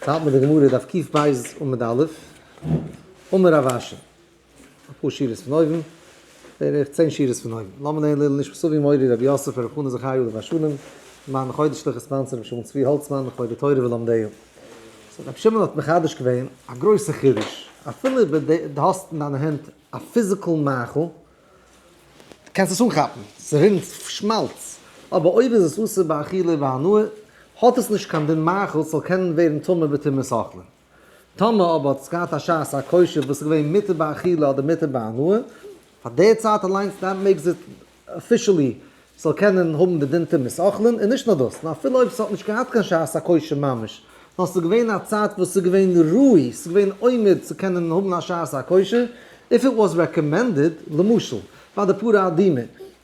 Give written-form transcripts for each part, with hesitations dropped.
האלט מען די גמרא דף קב עמוד א', אמר רב אשי, אפאר שורות פון אויבן, בערך 10 שורות פון אויבן, לאמיר לערנען לעילוי נשמת אבי מורי רבי יוסף רבי חנא זכרי' עליו השלום, למען חודש'ליכע sponsor רבי שמעון צבי האלצמאן לכבוד התורה ולומדיה. So רבי שמעון האט מחדש געווען א גרויסע חידוש, אפילו אויב דו האסט אין דיינע הענט א physical מאכל, קענסט עס אנכאפן, ס'רינט שמאלץ, אבער אויב איז עס אסור באכילה ובהנאה, האט עס נישט קיין דין מאכל ס'זאל קענען ווערן טמא בטומאת אוכלין. טאמער אבער האט עס געהאט א שעת הכושר וואס איז געווען מותר באכילה אדער מותר בהנאה, פאר די צייט אליינס that makes it officially ס'זאל קענען האבן די דין טומאת אוכלין, און נישט נאר דאס, נאר אפילו אויב ס'האט נישט געהאט קיין שעת הכושר ממש, נאר ס'איז געווען א צייט וואס ס'איז געווען ראוי, ס'איז געווען עומד צו קענען האבן א שעת הכושר, if it was recommended, למשל, ביי די פרה אדומה,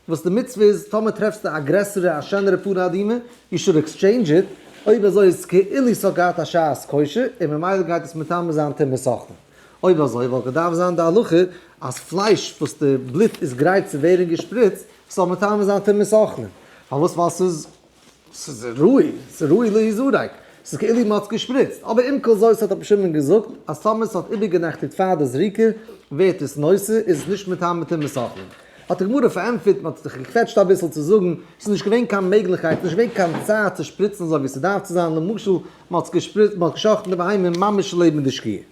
וואס די מצוה איז, טאמער טרעפסטו א גרעסערע א שענערע פרה אדומה, you should exchange it, אויב אזוי איז כאילו ס'האט געהאט א שעת כושר, און ממילא גייט עס מטמא זיין טומאת אוכלין. אויב אזוי וואלט געדארפט זיין די הלכה אז פלייש וואס די בלוט איז גרייט צו ווערן געשפריצט זאל מטמא זיין טומאת אוכלין. פארוואס? ווייל ס'איז ס'איז ראוי, ס'איז ראוי להיזרק, ס'איז כאילו מ'האט עס געשפריצט. אבער עם כל זאת האט רבי שמעון געזאגט אז טאמער ס'האט איבערגענעכטיגט פאר די זריקה ווערט עס נושא, איז עס נישט מטמא טומאת אוכלין. האט די גמרא פארענטפערט, מ'האט זיך געקוועטשט אביסל צו זאגן, ס'איז נישט געווען קיין מעגליכקייט, ס'איז נישט געווען קיין צייט צו שפריצן אזוי ווי ס'דארף צו זיין, למשל מ'האט געשפריצט, מ'האט געשאכטן די בהמה ממש לעבן די שקיעה.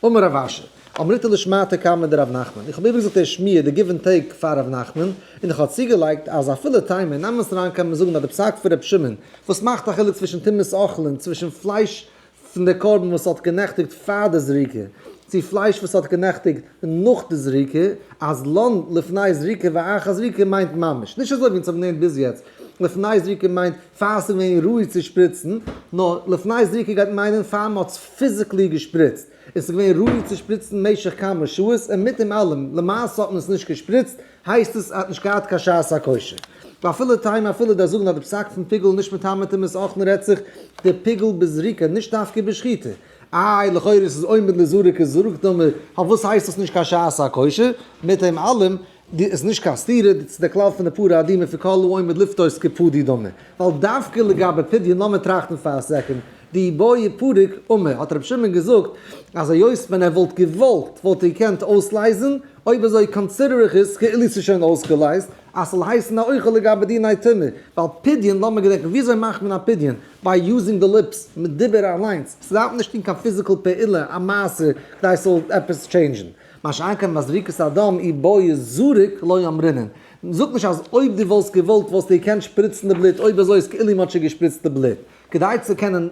אמר רב אשי, אמריתה לשמעתא קמיה דרב נחמן, איך האב איבערגעזאגט די שמועה די give and take פאר רב נחמן, און איך האב צוגעלייגט אז אפילו תימא אין אמת אריין קען מען זאגן אז די פסק פון ר' שמעון וואס מאכט א חילוק צווישן טומאת אוכלין צווישן פלייש פון די קרבן וואס האט גענעכטיגט פאר די זריקה צו פלייש וואס האט גענעכטיגט נאך די זריקה, אז לן לפני זריקה ואחר זריקה מיינט ממש נישט אזוי ווי אונז האבן געלערנט ביז יעצט, לפני זריקה מיינט פאר ס'איז געווען ראוי צו שפריצן, נאר לפני זריקה גייט מיינען פאר מ'האט עס physically געשפריצט, און ס'איז געווען ראוי צו שפריצן משך כמה שעות, און מיט דעם אלעם, למעשה האט מען עס נישט געשפריצט, הייסט עס האט נישט געהאט קיין שעת הכושר. ואפילו תימא אפילו די זאגן אז די פסק פון פיגול נישט מטמא טומאת אוכלין רעדט זיך די פיגול בזריקה נישט דווקא בשחיטה. איי לכאורה עס איז עומד לזרוק איז זרוק דמי, פארוואס הייסט עס נישט קיין שעת הכושר? מיט דעם אלעם די איז נישט קיין סתירה צו די כלל פון די פרה אדומה פון כל העומד לפדות כפדוי דמי, ווייל דווקא לגבי פדיון לאמיר טראכטן פאר א second, דאי בעי פריק אמר האט רבי שמעון געזאגט אז היות ווען ער וואלט געוואלט וואלט ער געקענט אויסלייזן, אויב אזוי consider איך עס כאילו ס'איז שוין אויסגעלייזט, אז ס'זאל הייסן א אוכל לגבי דיני טומאה, ווייל פדיון, לאמיר געדענקן וויאזוי מאכט מען א פדיון? by using the lips, מיט דיבור אליינס, ס'דארף נישט טון קיין physical פעולה, א מעשה, כדי ס'זאל עפעס change ן. מה שאין כן בזריקת הדם אי בעי זריק לא אמרינן. מ'זאגט נישט אז אויב דו וואלסט געוואלט וואלסטו געקענט שפריצן די בלוט, אויב אזוי איז כאילו מ'האט שוין געשפריצט די בלוט. כדי צו קענען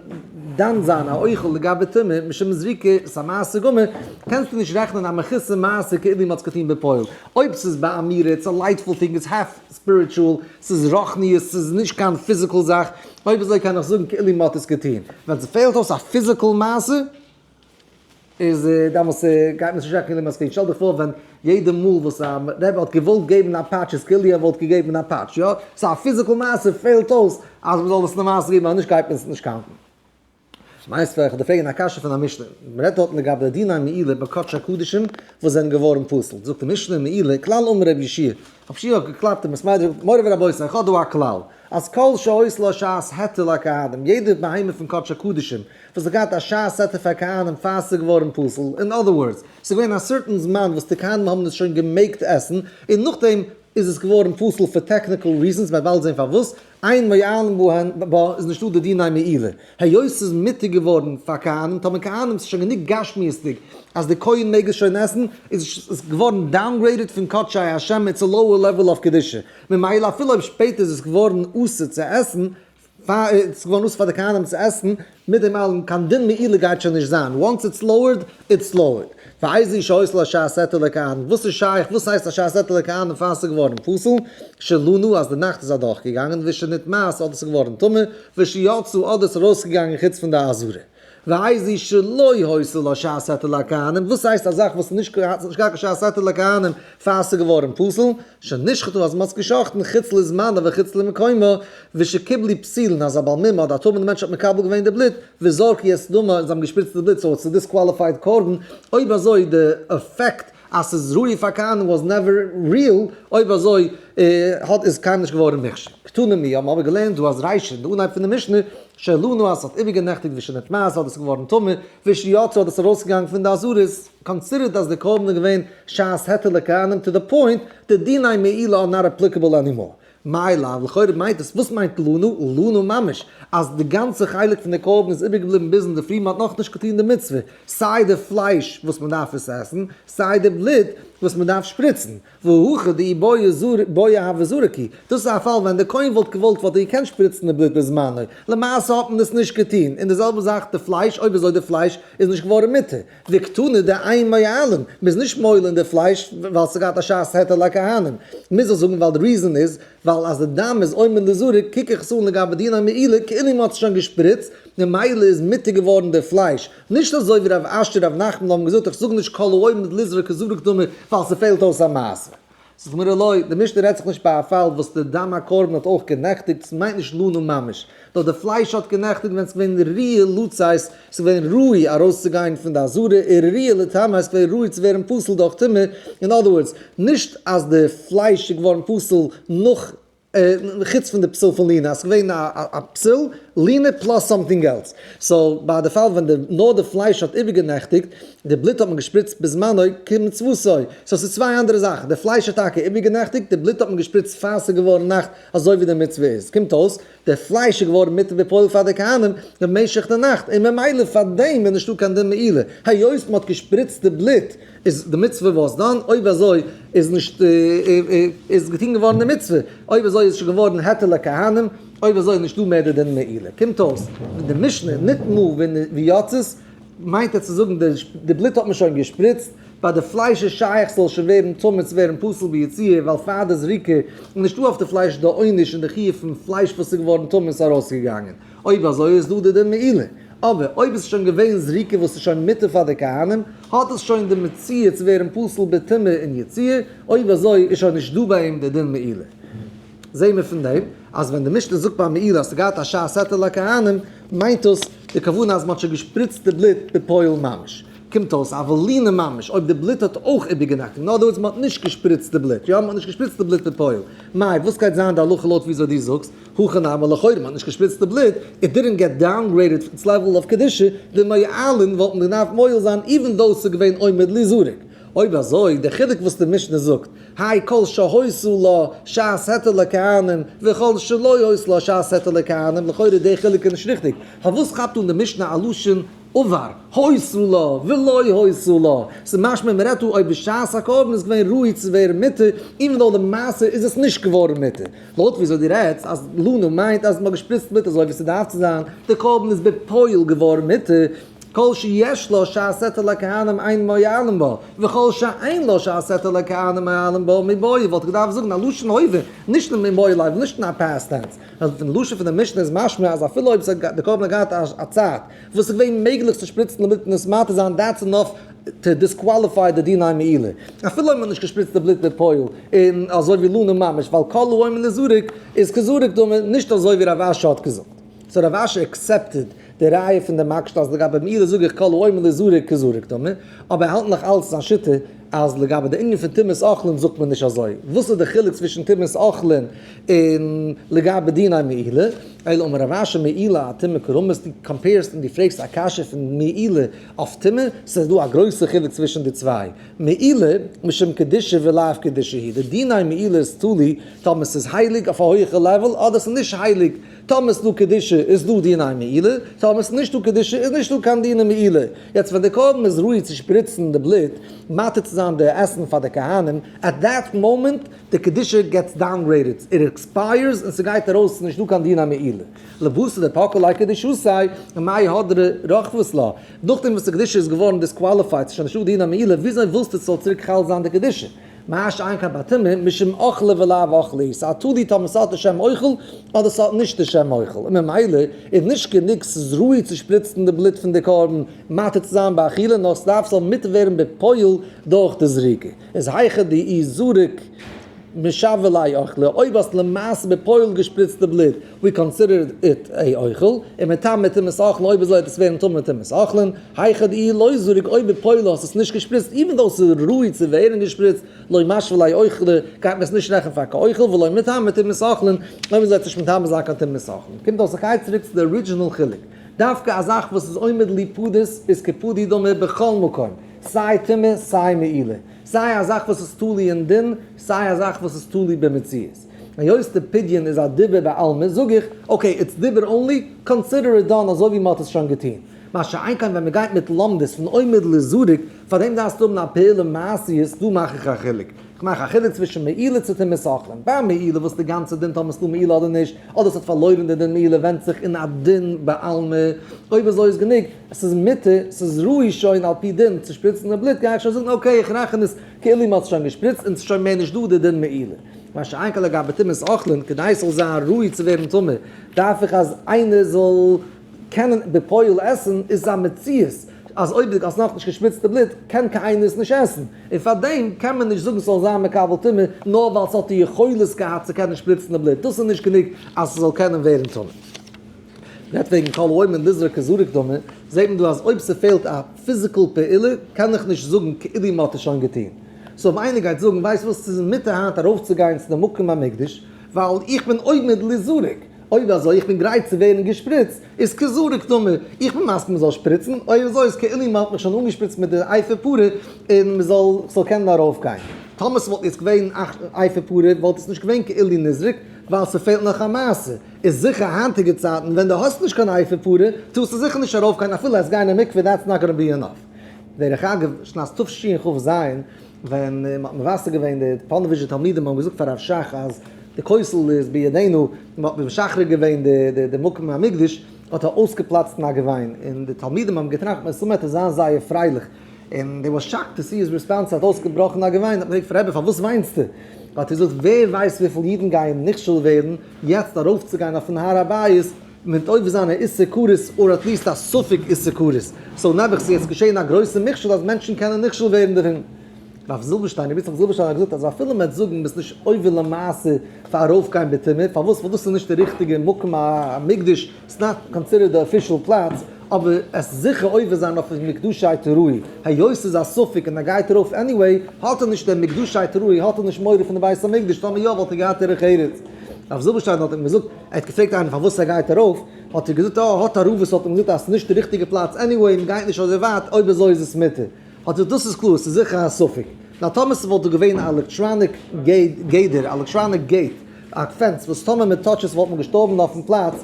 דן זיין א אוכל לגבי טומאה משום זריקה איז א מעשה גמור, קענסטו נישט רעכענען א מחוסר מעשה כאילו מ'האט עס געטון בפועל. אויב ס'איז באמירה, it's a lightful thing, it's half spiritual, ס'איז רוחניות, ס'איז נישט קיין physical זאך, אויב אזוי קען איך זאגן כאילו מ'האט עס געטון. ווען ס'פעלט אויס א physical מעשה, איז דעמאלס גייט מען נישט רעכענען כאילו מ'האט עס געטון. שטעל דיך פאר ווען יעדע מאל וואס א רבי האט געוואלט געבן א פאטש איז כאילו ער וואלט געגעבן א פאטש, יא? ס'איז א physical מעשה פעלט אויס אז מ'זאל עס למעשה געבן אז נישט גייט מען עס נישט count ן. מיינסט וועל איך דיר פרעגן א קשיא פון א משנה, מ'רעדט דארטן לגבי די דיני מעילה ביי קדשי הקדשים וואס זענען געווארן פסול, זאגט די משנה מעילה כלל אמר רבי יהושע, רבי יהושע האט געקלאפט אין בית מדרש, מורי ורבותי איך האב דא א כלל, אז כל שהיתה לו שעת היתר לכהנים, יעדע בהמה פון קדשי הקדשים וואס האט געהאט א שעת היתר פאר כהנים פאר ס'איז געווארן פסול, אין other words, ס'איז געווען א certain זמן וואס די כהנים האבן עס שוין געמעגט עסן, און נאכדעם איז עס געווארן פסול פאר technical reasons, מ'וועט באלד זען פארוואס, אין מועלין בהן בה איז נישטא די דיני מעילה, היות ס'איז מותר געווארן פאר כהנים, טאמער כהנים ס'איז שוין גענוג גשמיות'דיג אז די כהן מעג עס שוין עסן, איז עס געווארן downgraded פון קדשי השם it's a lower level of קדושה, ממילא אפילו אויב שפעטער איז עס געווארן אסור צו עסן, פאר איז געווארן אסור פאר די כהנים צו עסן, מיט דעם אלעם קיין דין מעילה גייט שוין נישט זיין, once it's lowered, it's lowered. ואיזו שהיתה לה שעת היתר לכהנים, וואס איז שייך, וואס הייסט א שעת היתר לכהנים פאר ס'איז געווארן פסול, שלנו אז די נאכט איז אדורך געגאנגען, ושנטמאת אדער ס'איז געווארן טמא, ושיצאה אדער ס'איז ארויסגעגאנגען חוץ פון די עזרה. ואיזו שלא היתה לה שעת היתר לכהנים, וואס הייסט א זאך וואס איז נישט האט נישט געהאט קיין שעת היתר לכהנים פאר ס'איז געווארן פסול, שנשחטה אז מ'האט עס גע'שחט'ן חוץ לזמנה וחוץ למקומה, ושקיבלו פסולין אז א בעל מום אדער א טמא'נע מענטש האט מקבל געווען די בלוט, וזרקו את דמה און זיי האבן געשפריצט די בלוט so it's a disqualified קרבן, אויב אזוי די עפעקט אז ס'איז ראוי פאר כהנים was never real, אויב אזוי. האט איז קיינמאל נישט געווארן מוכשר. קתני מיר האבן אבער געלערנט דא אז רישא אין די אנהייב פון די משנה, שלנה אז ס'האט איבערגענעכטיגט ושנטמאת אדער ס'איז געווארן טמא, ושיצאה אדער ס'איז ארויסגעגאנגען פון די עזרה איז considered אז די קרבן איז געווען שעת היתר לכהנים to the point די דיני מעילה are not applicable anymore. מאי לאו, לכאורה מיינט עס, וואס מיינט לנה? לנה ממש, אז די גאנצע חלק פון די קרבן איז איבערגעבליבן ביז אינדערפרי, מען האט נאכנישט געטון די מצוה, סיי די פלייש וואס מען דארף עס עסן, סיי די בלוט וואס מען דארף שפריצן. והכא דאי בעי הוה זריק, דאס איז א פאל ווען די כהן וואלט געוואלט וואלט ער געקענט שפריצן די בלוט בזמנו, למעשה האט מען עס נישט געטון, און די זעלבע זאך די פלייש, אויב אזוי די פלייש איז נישט געווארן מותר, וקתני דאין מועלין, מ'איז נישט מועל אין די פלייש ווייל ס'געהאט א שעת היתר לכהנים, מוז איך זאגן ווייל די reason איז ווייל אז די דם איז עומד ליזרק קוק איך עס אן לגבי דיני מעילה כאילו מ'האט עס שוין געשפריצט, ממילא איז מותר געווארן די פלייש, נישט אזוי ווי רב אשי רב נחמן האבן געזאגט איך זאג נישט כל העומד ליזרק כזרוק דמי ווייל ס'פעלט אויס א מעשה. זאגט די גמרא לא, די משנה רעדט זיך נישט ביי א פאל וואס די דם הקרבן האט אויך גענעכטיגט, ס'מיינט נישט לנה ממש, נאר די פלייש האט גענעכטיגט ווען ס'געווען ראויה לצאת, ס'געווען ראוי ארויסצוגיין פון די עזרה, און ראויה לטמא, ס'געווען ראוי צו ווערן פסול דורך טומאה, in other words, נישט אז די פלייש איז געווארן פסול נאך חוץ פון די פסול פון לינה, אז ס'געווען א פסול לינה plus something else. So ביי די פאל ווען די נאר די פלייש האט איבערגענעכטיגט, די בלוט האט מען געשפריצט בזמנו כמצוותו. So ס'איז צוויי אנדערע זאכן, די פלייש האט טאקע איבערגענעכטיגט, די בלוט האט מען געשפריצט פאר ס'איז געווארן נאכט אזוי ווי די מצוה איז. קומט אויס, די פלייש איז געווארן מותר בפועל פאר די כהנים במשך די נאכט, און ממילא פאר דעם איז נישטא קיין דין מעילה, היות מ'האט געשפריצט די בלוט איז די מצוה וואס דאן? אויב אזוי איז נישט איז געטון געווארן די מצוה, אויב אזוי איז שוין געווארן היתר לכהנים, אויב אזוי איז נישטא מער די דין מעילה. קומט אויס די משנה נטמאה ויצאת מיינט ער צו זאגן די בלוט האט מען שוין געשפריצט, ביי די פלייש איז שייך ס'זאל שוין ווערן טמא צו ווערן פסול ביציאה ווייל פאר די זריקה איז נישטא אויף די פלייש די עונש און די חיוב פון פלייש וואס איז געווארן טמא און ס'איז ארויסגעגאנגען, אויב אזוי איז דא די דין מעילה. אבער אויב עס איז שוין געווען זריקה וואס איז שוין מותר פאר די כהנים, האט עס שוין די מציאה צו ווערן פסול בטומאה און יציאה, אויב אזוי איז שוין נישט דא ביי אים די דין מעילה. זעהן מיר פון דעם אז ווען די משנה זאגט ביי מעילה אז ס'איז געהאט א שעת היתר לכהנים, מיינט דאס די כוונה אז מ'האט שוין געשפריצט די בלוט בפועל ממש. קומט אויס אבל לינה ממש אויב די בלוט האט אויך איבערגענאכט, in other words מ'האט נישט געשפריצט די בלוט, יא מ'האט נישט געשפריצט די בלוט בפועל, מאי וואס גייט זיין די הלכה לויט וויאזוי דו זאגסט, הכא נמי לכאורה מ'האט נישט געשפריצט די בלוט, it didn't get downgraded its level of קדושה, דמועלין וואלט מען געדארפט מועל זיין even though ס'איז געווען עומד ליזרק. אויב אזוי די חילוק וואס די משנה זאגט, האי כל שהיתה לה שעת היתר לכהנים וכל שלא היתה לה שעת היתר לכהנים, לכאורה די חילוק איז נישט ריכטיג, פארוואס כאפט אן די משנה א לשון עבר, היתה לה ולא היתה לה, ס'איז משמע מ'רעדט דא אויב בשעת הקרבן איז געווען ראוי צו ווערן מותר, even though למעשה איז עס נישט געווארן מותר. לויט וויאזוי דו רעדסט אז לנה מיינט אז מ'האט געשפריצט בלוט אזוי ווי ס'דארף צו זיין, די קרבן איז בפועל געווארן מותר, כל שיש לה שעת היתר לכהנים אין מועלין בה, וכל שאין לה שעת היתר לכהנים מועלין בה מיבעיא וואלט געדארפט זאגן א לשון הווה, נישט מיבעי ליה, נישט אין א past tense. אז פון לשון פון די משנה איז משמע אז אפילו אויב ס'האט די קרבן האט געהאט א צייט וואס איז געווען מעגליך צו שפריצן די בלוט און עס מתיר זיין that's enough to disqualify די דיני מעילה אפילו אויב מ'האט נישט געשפריצט די בלוט בפועל און אזוי ווי לנה ממש ווייל כל העומד ליזרק איז כזרוק דמי נישט אזוי ווי רב אשי האט געזאגט. So רב אשי accepted די ראיה פון די מקשט אז לגבי מעילה זאג איך כל העומד ליזרק כזרוק דמי אבער ער האלט נאך אלץ זיין שיטה אז לגבי די ענין פון טומאת אוכלין זאגט מען נישט אזוי. וואס איז די חילוק צווישן טומאת אוכלין און לגבי דיני מעילה? אלא אמר רב אשי מעילה אטומאה קרמית, דו compare סט און דו פרעגסט א קשיא פון מעילה אויף טומאה, ס'איז דא א גרויסע חילוק צווישן די צוויי. מעילה משום קדושה ולאו קדושה היא, די דיני מעילה איז תלוי טאמער ס'איז הייליג אויף א הויעכע level אדער ס'איז נישט הייליג, טאמער ס'איז דא קדושה איז דא דיני מעילה, טאמער ס'איז נישט דא קדושה איז נישט דא קיין דיני מעילה. יעצט ווען די קרבן איז ראוי צו שפריצן די בלוט, מתיר צו זיין די עסן פאר די כהנים, at that moment די קדושה gets downgraded, it expires און ס'גייט ארויס ס'איז נישט דא קיין דיני מעילה. לבתר דפקעה ליה קדושתיה, מאי הדרא רכבת לה. נאכדעם וואס די קדושה איז געווארן disqualified, ס'איז שוין נישט דא דיני מעילה, וויאזוי ווילסטו ס'זאל צוריק חל זיין די קדושה? מה שאין כן ביי טומאה, משום אוכלא ולאו אוכלא, ס'איז א תלוי טאמער ס'האט די שם אוכל אדער ס'האט נישט די שם אוכל, און ממילא איז נישט גענוג ס'איז ראוי צו שפריצן די בלוט פון די קרבן מתיר צו זיין באכילה נאר ס'דארף ס'זאל מותר ווערן בפועל דורך די זריקה, איז היכא דאי זריק. משוה ליה אוכלא, אויב האסט למעשה בפועל געשפריצט די בלוט, we consider it a אוכל, און מטמא טומאת אוכלין, אויב אזוי וועט עס ווערן טמא טומאת אוכלין, היכא דאי לא זריק, אויב בפועל האסט עס נישט געשפריצט, even though ס'איז ראוי צו ווערן געשפריצט, לא משוה ליה אוכלא, גייט מען עס נישט רעכענען פאר קיין אוכל, ולא מטמא טומאת אוכלין, אויב אזוי וועט עס נישט מטמא זיין קיין טומאת אוכלין. קומט אויס איך גיי צוריק צו די original חילוק. דווקא א זאך וואס איז עומד ליפדות איז כפדוי דמי בכל מקום, סיי טומאה סיי מעילה. סיי א זאך וואס איז תלוי אין דין, סיי א זאך וואס איז תלוי במציאות. היות די פדיון איז א דיבור בעלמא, זאג איך, okay, it's דיבור only, consider it done אזוי ווי מ'האט עס שוין געטון. מה שאין כן ווען מ'גייט מיט לומדות פון עומד ליזרק, פאר דעם דארפסטו האבן א פעולה מעשיות, דא מאך איך א חילוק. איך מאך א חילוק צווישן מעילה צו טומאת אוכלין. ביי מעילה וואס די גאנצע דין טאמער ס'דא מעילה אדער נישט, אדער ס'האט פארלוירן די דין מעילה ווענדט זיך אין א דין בעלמא. אויב אזוי איז גענוג, עס איז מותר, ס'איז ראוי שוין על פי דין צו שפריצן די בלוט, גיי איך שוין זאגן okay איך רעכן עס כאילו מ'האט עס שוין געשפריצט און ס'איז שוין מער נישט דא די דין מעילה. מה שאין כן לגבי טומאת אוכלין, כדי ס'זאל זיין ראוי צו ווערן טמא, דארף איך אז איינער זאל קענען בפועל עסן, איז א מציאות אז אויב דו האסט נאכנישט געשפריצט די בלוט קען קיין איינער עס נישט עסן, און פארדעם קען מען נישט זאגן ס'זאל זיין מקבל טומאה נאר ווייל ס'האט די יכולת געהאט צו קענען שפריצן די בלוט, דאס איז נישט גענוג אז ס'זאל קענען ווערן טמא. רעדט וועגן כל העומד ליזרק כזרוק דמי, זעט מען דא אז אויב ס'פעלט א physical פעולה קען איך נישט זאגן כאילו מ'האט עס שוין געטון. so אויב איינער גייט זאגן ווייסט וואס ס'איז מותר היינט ארויפצוגיין צו די מקום המקדש ווייל איך בין עומד ליזרק, אויב אזוי איך בין גרייט צו ווערן געשפריצט, איז כזרוק דמי, איך בין מסכים מ'זאל שפריצן, אויב אזוי איז כאילו מ'האט מיך שוין אנגעשפריצט מיט די אפר פרה און מ'זאל כ'זאל קענען ארויפגיין. טאמער ס'וואלט יעצט געווען אפר פרה וואלט עס נישט געווען כאילו נזרק ווייל ס'פעלט נאך א מעשה. איז זיכער היינטיגע צייטן ווען דו האסט נישט קיין אפר פרה טארסטו זיכער נישט ארויפגיין אפילו עס גיין אין מקווה that's not gonna be enough. דרך אגב, שנת תשכ"ז ווען מען האט מבשר געווען די פאנעוויזשער תלמידים האבן געזאגט פאר הרב שך אז די כותל איז בידינו, מען האט משחרר געווען די מקום המקדש, האט ער אויסגעפלאצט אין א געוויין, און די תלמידים האבן געטראכט מסתמא וועט ער זיין זייער פרייליך, און they were shocked to see his response, ער האט אויסגעבראכן א געוויין, האט מען געפרעגט רבי פארוואס וויינסטו? האט ער געזאגט ווער ווייסט וויפיל אידן גייען נכשל ווערן יעצט ארויפצוגיין אויפן הר הבית מיט עובר זיין א איסור כרת or at least א ספק איסור כרת, so נעבעך ס'איז יעצט געשען א גרויסע מכשול אז מענטשן קענען נכשל ווערן דערפון. רב זילבערשטיין, רבי יצחק זילבערשטיין האט געזאגט אז אפילו מ'וועט זאגן ביסט נישט עובר למעשה פאר ארויפגיין בטומאה, פארוואס? ווייל דאס איז נישט די ריכטיגע מקום המקדש, it's not considered די official פלאץ, אבער עס זיכער עובר זיין אויף מקדשי תראי, היות ס'איז א ספק און ער גייט ארויף anyway, האט ער נישט דעם מקדשי תראי, האט ער נישט מורא פון די בית המקדש, טאמער יא וואלט ער געהאט דרך ארץ. רב זילבערשטיין האט אים געזאגט, ער האט געפרעגט איינעם פארוואס ער גייט ארויף, האט ער געזאגט, אה, האט א רב וואס האט אים געזאגט אז ס'איז נישט די ריכטיגע פלאץ anyway, מ'גייט נישט אזוי ווייט, אויב אזוי איז עס מותר. האט ער, דאס איז קלאר, ס'איז זיכער א ספק. נאר טאמער ס'וואלט דא געווען א electronic גדר, א electronic gate, א פענס, וואס טאמער מען touch ט עס וואלט מען געשטארבן אויפן פלאץ,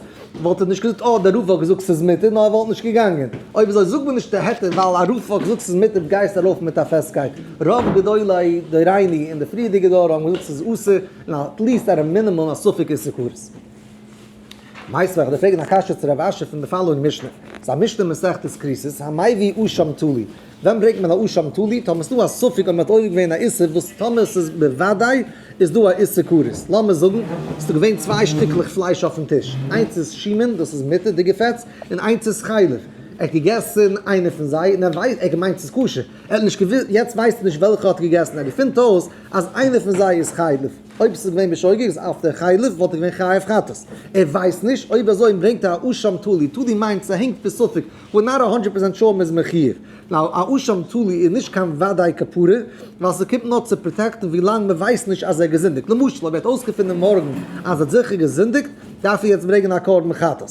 וואלט ער נישט געזאגט אה דער רב האט געזאגט ס'איז מותר, נאר ער וואלט נישט געגאנגען. אויב אזוי זאג מיר נישט די היתר ווייל א רב האט געזאגט ס'איז מותר גייסט ארויף מיט א פעסטקייט. רוב גדולי דורינו אין די פריערדיגע דור האבן געזאגט ס'איז אסור, און at least at a minimum א ספק איסור כרת. מיתיבי, איך דארף פרעגן א קשיא צו רב אשי פון די following משנה. ס'איז א משנה אין מסכת כריתות, המביא אשם תלוי. ווען ברענגט מען א אשם תלוי? טאמער ס'דא א ספק אויב מ'האט עובר געווען א איסור וואס טאמער ס'איז בוודאי איז דא א איסור כרת. לאמיר זאגן ס'איז דא געווען צוויי שטיקלעך פלייש אויפן טיש. איינס איז שומן, דאס איז מותר'דיגע פעטס, און איינס איז חלב. ער האט געגעסן איינע פון זיי און ער ווייסט, ער האט געמיינט ס'איז כשר. ער האט נישט געוואוסט, יעצט ווייסט ער נישט וועלכע ער האט געגעסן. ער געפינט אויס אז איינע פון זיי איז חלב. אויב ס'איז געווען בשוגג איז אויף דער חלב וואלט ער געווען חייב חטאת. ער ווייסט נישט, אויב אזוי ברענגט ער א אשם תלוי, תלוי מיינט ס'הענגט בספק, we're not a hundred percent sure מ'איז מחיוב. Now א אשם תלוי איז נישט קיין וודאי כפרה, ווייל ס'קומט נאר צו protect ן ווי לאנג מ'ווייסט נישט אז ער האט געזינדיגט. למשל אויב ער האט אויסגעפונען מארגן אז ער האט זיכער געזינדיגט, דארף ער יעצט ברענגען א קרבן חטאת.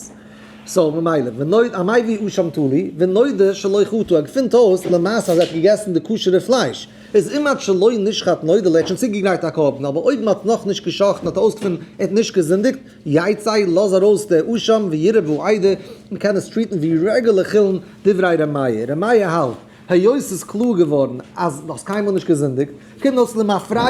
So ממילא, ונודע, המביא אשם תלוי, ונודע שלא חטא, ער געפינט אויס למעשה אז ער האט געגעסן די כשר'ע פלייש, איז אם עד שלא נשחט נודע לו, ער האט שוין צוגעגרייט א קרבן, אבער אויב מען האט נאך נישט גע'שחט'ן האט ער אויסגעפונען ער האט נישט געזינדיגט, יצא, לאז ארויס די אשם וירעה בעדה, מען קען עס treat ן ווי רעגולער חולין, דברי ר' מאיר, ר' מאיר האלט, היות ס'איז קלאר געווארן אז דו האסט קיינמאל נישט געזינדיגט, קומט אויס למפרע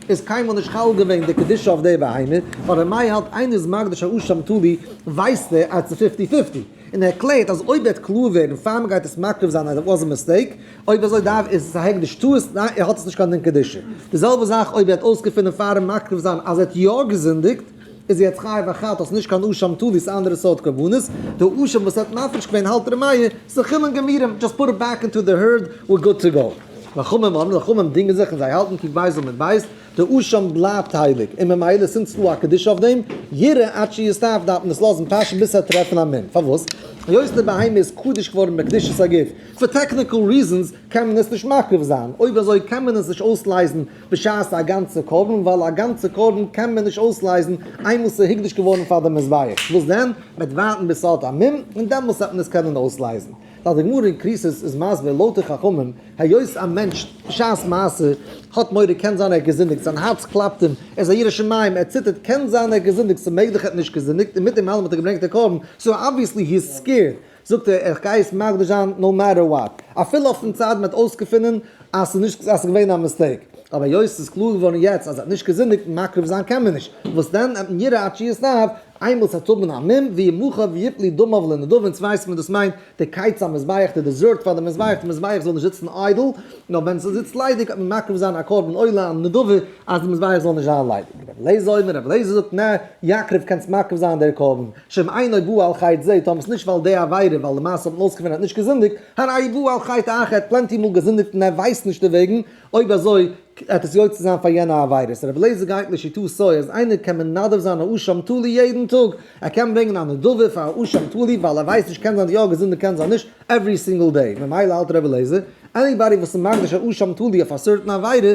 איז קיינמאל נישט חל געווען די קדושה אויף די בהמה, ווייל ר' מאיר האלט איינער איז מקדיש א אשם תלוי ווייסט ער אז ס'איז fifty fifty, און ער קלערט אז אויב וועט קלאר ווערן פאר מ'גייט עס מקריב זיין אז it was a mistake, אויב אזוי דארף איז עס א הקדש טעות, ניין ער האט עס נישט קיין דין קדושה. די זעלבע זאך אויב ער האט אויסגעפונען פארן מקריב זיין אז ער האט יא געזינדיגט, איז יעצט חייב א חטאת נישט קיין אשם תלוי ס'איז אנדערע סארט קרבנות, די אשם וואס ער האט מפריש געווען האלט ר' מאיר, ס'איז חולין גמורים, just put it back into the herd, we're good to go. וחכמים אומרים, חכמים דינגען זיך און זיי האלטן ק"ב עמוד ב', די אשם בלייבט הייליג, און ממילא since ס'דא א קדושה אויף דעם, ירעה עד שיסתאב דארף מען עס לאזן פאשען ביז ס'וועט טרעפן א מום. פארוואס? היות די בהמה איז קדוש געווארן בקדושת הגוף, פאר technical reasons קען מען עס נישט מקריב זיין, אויב אזוי קען מען עס נישט אויסלייזן בשעת א גאנצע קרבן, ווייל א גאנצע קרבן קען מען נישט אויסלייזן איינמאל ס'איז הקדש געווארן פאר די מזבח, וואס דען? מ'וועט ווארטן ביז ס'האט א מום און דעמאלס וועט מען עס קענען אויסלייזן. ווייל די גמרא אין כריתות איז מסביר לויט די חכמים, היות א מענטש בשעת מעשה האט מורא קען זיין ער האט געזינדיגט, זיין הארץ קלאפט אים, ער איז א ירא שמים, ער ציטערט, קען זיין ער האט געזינדיגט, ס'איז מעגליך ער האט נישט געזינדיגט, און מיט דעם אלעם האט ער געברענגט די קרבן, so obviously he is scared, זאגט ער איך גיי עס מקדיש זיין no matter what, אפילו אויפן צד מ'האט אויסגעפונען אז ס'איז נישט אז ס'איז געווען א mistake, אבער היות ס'איז קלאר געווארן יעצט אז ער האט נישט געזינדיגט מקריב זיין קען מען נישט, וואס דען, ירעה עד שיסתאב, איינמאל ס'האט האבן א מום, וימכר ויפלו דמיו לנדבה, אונז ווייסט מען דאס מיינט די קיץ המזבח, די dessert פאר די מזבח, די מזבח זאל נישט זיצן idle, נאר ווען ס'זיצט ליידיג האט מען מקריב זיין א קרבן עולה א נדבה אז די מזבח זאל נישט זיין ליידיג. רבי אליעזר אומר, רבי אליעזר זאגט נע, יקריב קענסט מקריב זיין דער קרבן, שאם אינו בא על חטא זה, טאמער ס'נישט ווייל די עבירה, ווייל למעשה האט מען אויסגעפונען ער האט נישט געזינדיגט, הרי בא על חטא אחר, ער האט plenty מאל געזינדיגט און ער ווייסט נישט דערוועגן, אויב אזוי וועט עס יוצא זיין פאר יענע עבירות. רבי אליעזר גייט לשיטתו אז איינער קען מנדב זיין א אשם תלוי יעדן טאג, ער קען ברענגען א נדבה פאר א אשם תלוי ווייל ער ווייסט נישט קען זיין יא געזינדיגט קען זיין נישט, every single day, ממילא האלט רבי אליעזר, anybody וואס איז מקדיש א אשם תלוי אויף א certain עבירה,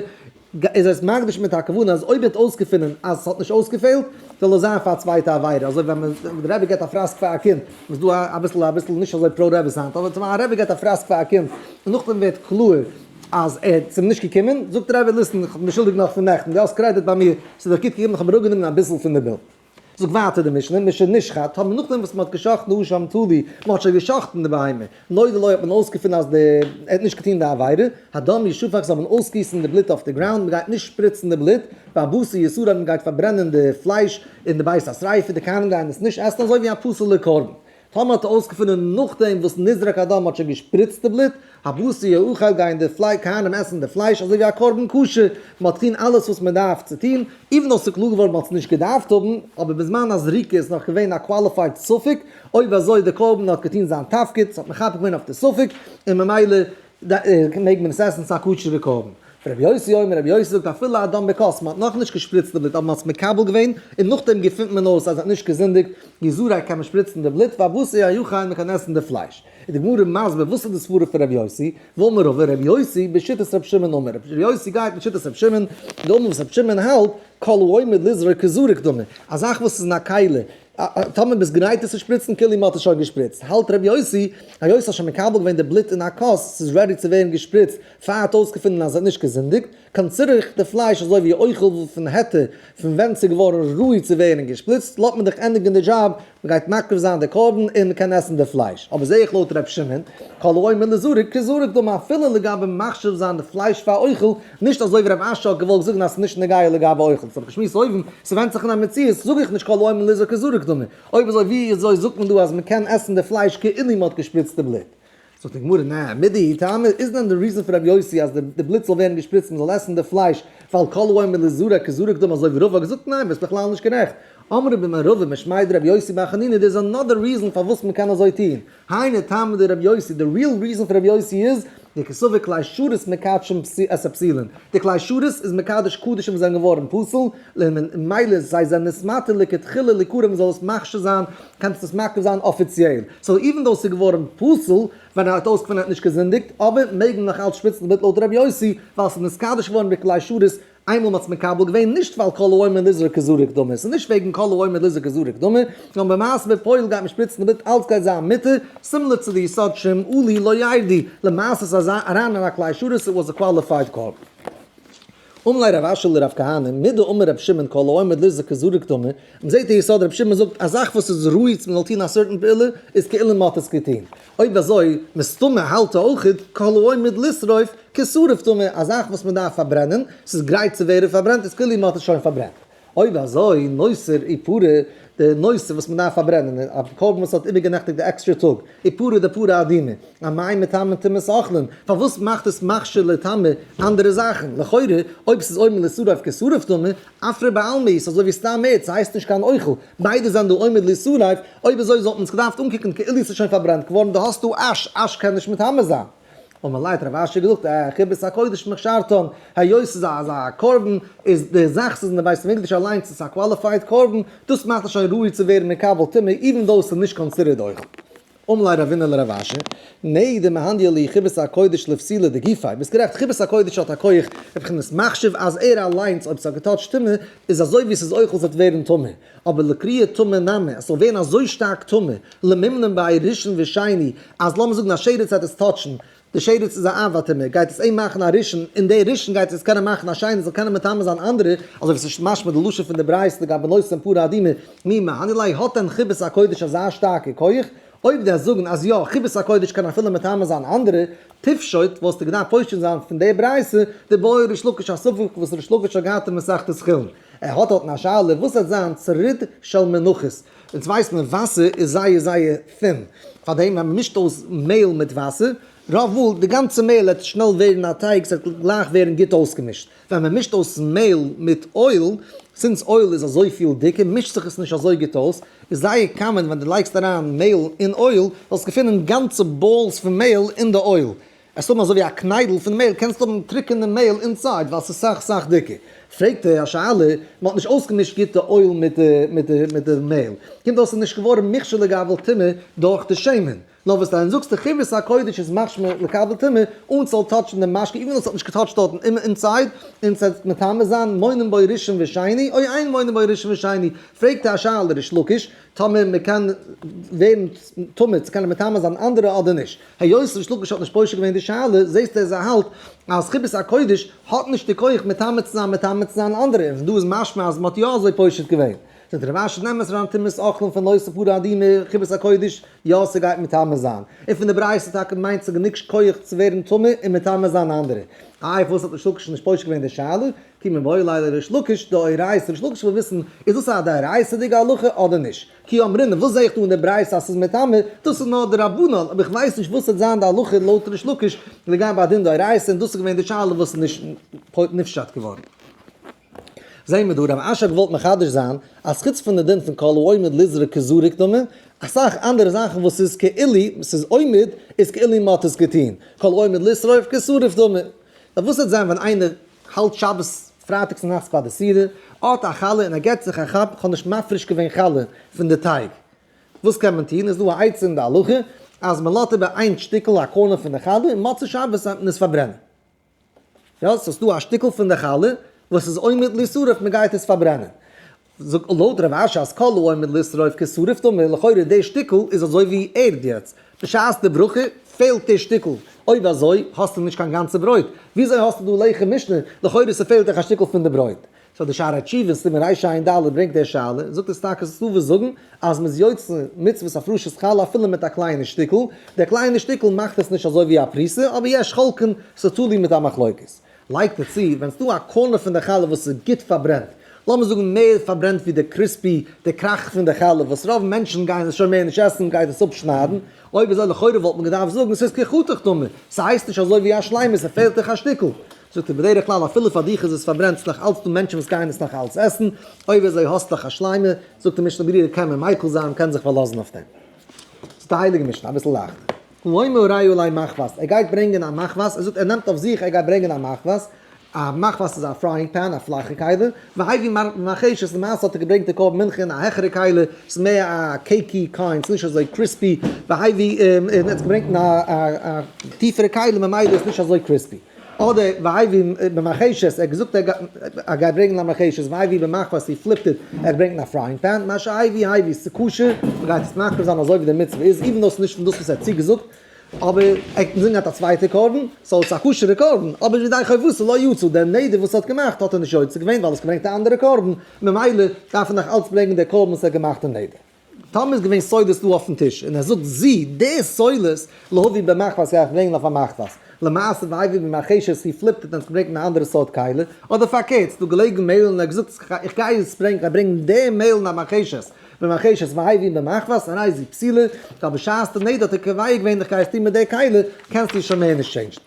איז עס מקדיש מיט א כוונה אז אויב ער האט אויסגעפונען אז עס האט נישט אויסגעפעלט, זאל עס זיין פאר א צווייטע עבירה, אזוי ווען מען די רבי געבט א פראסק פאר א קינד, איז דא אביסל אביסל נישט אזוי פרא רעביס היינט, אבער צום א רבי געבט א פראסק פאר א קינד, און נאכדעם ווערט קלאר אז ער איז אים נישט געקומען, זאגט דער רבי listen איך בין שולדיג נאך פון נעכטן, דו האסט קרעדיט ביי מיר, ס'איז דאך גוט געגעבן איך האב אראפגענומען אביסל פון די bill. זאגט ווייטער די משנה, משנשחט, האט מען נאכדעם וואס מען האט גע'שחט'ן די אשם תלוי, מען האט שוין גע'שחט'ן די בהמה, נודע לו האט מען אויסגעפונען אז די ער האט נישט געטון די עבירה, הדם ישפך זאל מען אויסגיסן די בלוט אויף די ground, מען גייט נישט שפריצן די בלוט, והבשר ישרף מען גייט פארברענען די פלייש אין די בית השריפה, די כהנים גייען עס נישט עסן אזוי ווי א פסול'ע קרבן. טאמער האט ער אויסגעפונען נאכדעם וואס נזרק הדם האט שוין געשפריצט די בלוט, הבשר יאכל גייען די כהנים עסן די פלייש אזוי ווי א קרבן כשר, מען האט געטון אלעס וואס מען דארף צו טון, even though ס'איז קלאר געווארן מען האט עס נישט געדארפט האבן, אבער בזמן הזריקה איז נאך געווען א qualified ספק, אויב אזוי די קרבן האט געטון זיין תפקיד, ס'האט מכפר געווען אויף די ספק, און ממילא מעג מען עס עסן, ס'איז א כשר'ע קרבן. רבי יוסי אומר, רבי יוסי זאגט אפילו הדם בכוס, מען האט נאכנישט געשפריצט די בלוט אבער מען האט עס מקבל געווען, און נאכדעם געפינט מען אויס אז ער האט נישט געזינדיגט, יזרק קען מען שפריצן די בלוט, והבשר יאכל מען קען עסן די פלייש. איז די גמרא מסביר וואס איז די סברה פון רבי יוסי, ואמר רבא רבי יוסי בשיטת רבי שמעון אמר, רבי יוסי גייט מיט שיטת רבי שמעון, דאמר וואס רבי שמעון האלט, כל העומד ליזרוק כזרוק דמי, א זאך וואס איז אין א כלי, טאמער ביסט גרייט עס צו שפריצן כאילו מ'האט עס שוין געשפריצט, האלט רבי יוסי, היות האט שוין מקבל געווען די בלוט אין א כוס, ס'איז ready צו ווערן געשפריצט, פאר ער האט אויסגעפונען אז ער האט נישט געזינדיגט, consider איך די פלייש אזוי ווי אוכל פון היתר, פון ווען ס'איז געווארן ראוי צו ווערן געשפריצט, לאזט מען דיך ענדיגן די דזשאב, מ'גייט מקריב זיין די קרבן און מ'קען עסן די פלייש. אבער זעה איך לויט ר' שמעון, כל העומד ליזרק כזרוק דמי אפילו לגבי מחשיב זיין די פלייש פאר אוכל, נישט אזוי ווי רב אשי האט געוואלט זאגן אז ס'איז נישט נוגע לגבי אוכל, ס'האב איך געשמועסט אויבן, ס'ווענדט זיך אין א מציאות, זאג איך נישט כל העומד ליזרק כזרוק דמי. אויב אזוי ווי אזוי זאגט מען דא אז מ'קען עסן די פלייש כאילו מ'האט געשפריצט די בלוט? זאגט די גמרא, נע, מידי טעמא איז דען די reason פון רבי יוסי אז די בלוט זאל ווערן געשפריצט מ'זאל עסן די פלייש ווייל כל העומד ליזרק כזרוק דמי אזוי ווי רבא האט געזאגט? ניין ביסט בכלל נישט גערעכט. אמרי במערבא משמיה דרבי יוסי בר חנינא there is another reason פארוואס מ'קען אזוי טון, היינו טעמא דרבי יוסי, די real reason פון רבי יוסי איז, דקסבר כלי שרת מקדשים את הפסולין, די כלי שרת איז מקדש קדשים וואס זענען געווארן פסול, ממילא זיי זענען עס מתיר לכתחילה ליקרב מען זאל עס מכשיר זיין, קענסט עס מקריב זיין אפיציעל, so even though ס'איז געווארן פסול ווען ער האט אויסגעפונען ער האט נישט געזינדיגט, אבער מעג מען נאך אלץ שפריצן בלוט לויט רבי יוסי, ווייל ס'איז נתקדש געווארן בכלי שרת איינמאל מ'האט עס מקבל געווען, נישט ווייל כל העומד ליזרק כזרוק דמי, ס'איז נישט וועגן כל העומד ליזרק כזרוק דמי, נאר במעשה בפועל גייט מען שפריצן די בלוט אלץ גייט זיין מותר, similar צו די יסוד שאם עלו לא ירדו, למעשה ס'איז אריין אין א כלי שרת it was a qualified קרבן. אמר ליה רב אשי לרב כהנא, מדאמר רב שמעון כל העומד ליזרק כזרוק דמי, מ'זעט די יסוד רב שמעון זאגט א זאך וואס איז ראוי צו מ'זאל טון א certain פעולה איז כאילו מ'האט עס געטון, אויב אזוי, מסתמא האלט ער אויכעט כל העומד לשרוף כשרוף דמי, א זאך וואס מען דארף פארברענען, ס'איז גרייט צו ווערן פארברענט, איז כאילו מ'האט עס שוין פארברענט. אויב אזוי, נותר ופרה, די נותר וואס מען דארף פארברענען, א קרבן וואס האט איבערגענעכטיגט די עקסטרע טאג, ופרה די פרה אדומה, אמאי מטמא טומאת אוכלין, פארוואס מאכט עס מכשיר לטמא אנדערע זאכן? לכאורה, אויב ס'איז עומד לשרוף כשרוף דמי, עפרא בעלמא איז אזוי ווי סתם ערד, ס'הייסט נישט קיין אוכל, ביידע זענען דא עומד לישרף, אויב אזוי זאלט מען עס געדארפט אנקוקן כאילו ס'איז שוין פארברענט געווארן, דו האסט דא אש, אש קען נישט מטמא זיין. אמר ליה האט רב אשי געזאגט, אה, חיבת הקודש מכשרתן, היות ס'איז א אזא קרבן, איז די זאך ס'איז אין די בית המקדש אליינס איז א qualified קרבן, דאס מאכט עס שוין ראוי צו ווערן מקבל טומאה even though ס'איז נישט considered אוכל. אמר ליה רבינא לרב אשי, נהי דמהניא להו חיבת הקודש לפסולא דגופיה, ביסט גערעכט חיבת הקודש האט א כח בבחינת מחשיב אז ער אליינס אויב ס'האט געטאטשט טומאה איז אזוי ווי ס'איז אוכל ס'וועט ווערן טמא, אבער לקריאה טמא נמי עס זאל ווערן אזוי שטארק טמא למימנן ביה ראשון ושני אז לאמיר זאגן א שרץ וועט עס טאטשן, די שרץ איז א אב הטומאה, גייט עס אים מאכן א ראשון, און דער ראשון גייט עס קענען מאכן א שני, זאל קענען מטמא זיין אנדערע, אזוי ווי ס'איז משמע די לשון פון די ברייתא לגבי נושא פרה אדומה, מי מהני ליה האט דען חיבת הקודש אזא שטארקע כח? אויב דו וועסט זאגן אז יא, חיבת הקודש קען אפילו מטמא זיין אנדערע, תפשוט, וואלסטו געדארפט פושט זיין פון די ברייתא, דבעי ריש לקיש א ספק וואס ריש לקיש האט געהאט אין מסכת חולין. ער האט דארטן א שאלה וואס וועט זיין צריד של מנחות, אונז ווייסט מען וואסער איז זייער זייער thin, פארדעם ווען מ'מישט אויס מעהל מיט וואסער, רוב מאל די גאנצע מעהל וועט שנעל ווערן א טייג, ס'וועט גלייך ווערן גוט אויסגעמישט, ווען מ'מישט אויס מעהל מיט אויל, since אויל איז אזויפיל דיקער מישט זיך עס נישט אזוי גוט אויס, איז זייער common ווען דו לייגסט אריין מעהל אין אויל, זאלסט געפינען גאנצע balls פון מעהל אין די אויל, עס האבן אזוי ווי א קניידל פון מעהל, קענסט האבן טרוקענע מעהל inside ווייל ס'איז סאך סאך דיקער. פרעגט ער א שאלה, מען האט נישט אויסגעמישט גוט די אויל מיט די מיט די מיט די מעהל, קומט אויס ס'איז נישט געווארן מוכשר לקבל טומאה דורך די שמן, נאר וואס דען זאגסטו חיבת הקודש איז משמע לקבל טומאה אן ס'זאל טאטשן די משקה even though ס'האט נישט געטאטשט דארטן inside און ס'וועט מטמא זיין מונין בו ראשון ושני או אין מונין בו ראשון ושני, פרעגט ער א שאלה ריש לקיש, טאמער מען קען ווערן טמא צו קענען מטמא זיין אנדערע אדער נישט. היות ריש לקיש האט נישט פושט געווען די שאלה, זעסטו אז ער האלט אז חיבת הקודש האט נישט די כח מטמא צו זיין מטמא צו זיין אנדערע, און פון דא איז משמע אז מען האט יא אזוי פושט געווען. זאגט רב אשי נעם עס אריין טומאת אוכלים פון נושא פרה אדומה חיבת הקודש, יא ס'גייט מטמא זיין. און פון די ברייתא טאקע מיינט ס'גענוג כח צו ווערן טמא און מטמא זיין אנדערע. איי פארוואס האט ריש לקיש נישט פושט געווען די שאלה? כי מיבעי ליה לריש לקיש דאורייתא, ריש לקיש וויל וויסן איז דאס א דאורייתא'דיגע הלכה אדער נישט, כי אמרינן וואס זעה איך דא אין די ברייתא אז ס'איז מטמא, דאס איז נאר דרבנן, אבער איך ווייס נישט וואס וועט זיין די הלכה לויט ריש לקיש לגבי א דין דאורייתא, און דאס איז געווען די שאלה וואס איז נישט נפשט געווארן. זעהן מיר דא רב אשי האט געוואלט מחדש זיין אז חוץ פון די דין פון כל העומד ליזרק כזרוק דמי, אסאך אנדערע זאכן וואס איז כאילו ס'איז עומד איז כאילו מ'האט עס געטוהן, כל העומד לשרוף כשרוף דמי. נאר וואס וועט זיין ווען איינער האלט שבת פרייטאג צונאכטס ביי די סעודה, האט א חלה און ער געבט זיך א כאפ, כ'האב נישט מפריש געווען חלה פון די טייג, וואס קען מען טון? איז דא א עצה אין די הלכה אז מען לאזט איבער איין שטיקל א corner פון די חלה און מוצאי שבת וועט מען עס פארברענען. יא, סאיז דא א שטיקל פון די חלה וואס איז עומד לישרף מען גייט עס פארברענען. זאג לויט רב אשי אז כל העומד לשרוף כשרוף דמי, לכאורה די שטיקל איז אזוי ווי ערד יעצט, בשעת די ברכה פעלט די שטיקל, אויב אזוי האסטו נישט קיין גאנצע ברויט, וויאזוי האסטו דא לחם משנה, לכאורה ס'פעלט דאך א שטיקל פון די ברויט. so די שערי תשובה סימן רע"ד ברענגט די שאלה, זאגט עס טאקע ס'איז דא וואס זאגן אז מ'איז יוצא מצוות הפרשת חלה אפילו מיט א קליינע שטיקל, די קליינע שטיקל מאכט עס נישט אזוי ווי א פרוסה, אבער יש חולקין ס'תלוי מיט א מחלוקת. לייגט ער צו, ווען ס'דא א corner פון די חלה וואס איז גוט פארברענט, לאמיר זאגן מער פארברענט ווי די crispy, די קראך פון די חלה וואס רוב מענטשן גייען עס שוין מער נישט עסן, גייט עס אפשניידן, אויב אזוי לכאורה וואלט מען געדארפט זאגן ס'איז כחתוך דמי, ס'הייסט נישט אזוי ווי א שלימות, ס'פעלט דיך א שטיקל. זאגט ער בדרך כלל אפילו פאר דיך איז עס פארברענט ס'נאך אלץ דא מענטשן וואס גייען עס נאך אלץ עסן, אויב אזוי האסט דאך א שלימה, זאגט די משנה ברורה קען מען מיקל זיין, מ'קען זיך פארלאזן אויף דעם. זאגט די הייליגע משנה אביסל לייכטער. האומר הרי עלי מחבת, ער גייט ברענגען א מחבת, ער זאגט ער נעמט אויף זיך ער גייט ברענגען א מחבת, א מחבת איז א frying pan, א פלאכע כלי, והביא במרחשת, למעשה האט ער געברענגט די קרבן מנחה אין א העכערע כלי, ס'איז מער א cakey kind, ס'איז נישט אזוי crispy, והביא, און ער האט געברענגט אין א טיפערע כלי ממילא איז נישט אזוי crispy. אדער והביא במרחשת, ער האט געזאגט ער גייט ברענגען א מרחשת, והביא במחבת, he flipped it, ער האט געברענגט אין א frying pan, מה שהביא הביא, ס'איז כשר, מ'גייט עס מקריב זיין אזוי ווי די מצוה איז, even though ס'איז נישט פון דאס וואס ער האט צוגעזאגט, אבער ער האט אינזין געהאט א צווייטע קרבן, so ס'איז א כשר'ע קרבן, אבער ידי חובתו לא יצא, דער נדר וואס ער האט געמאכט האט ער נישט יוצא געווען ווייל ער האט געברענגט א אנדערע קרבן, ממילא דארף ער נאך אלץ ברענגען דער קרבן וואס ער האט געמאכט אין נדר. טאמער איז געווען סולת דא אויפן טיש און ער זאגט זי די סולת להביא במחבת גיי איך ברענגען אויף א מחבת, למעשה והביא במרחשת he flipped it און עס געברענגט אין א אנדערע סארט כלי, אדער פארקערט ס'איז דא געלעגן מעהל און ער האט געזאגט איך גיי עס ברענגען איך גיי ברענגען די מעהל אין א מרחשת במרחשת והביא במחבת הרי זו פסולה, ווייל בשעת די נדר האט ער קובע געווען איך גיי עס טון מיט די כלי, קענסטו שוין מער נישט טשעינדזשן.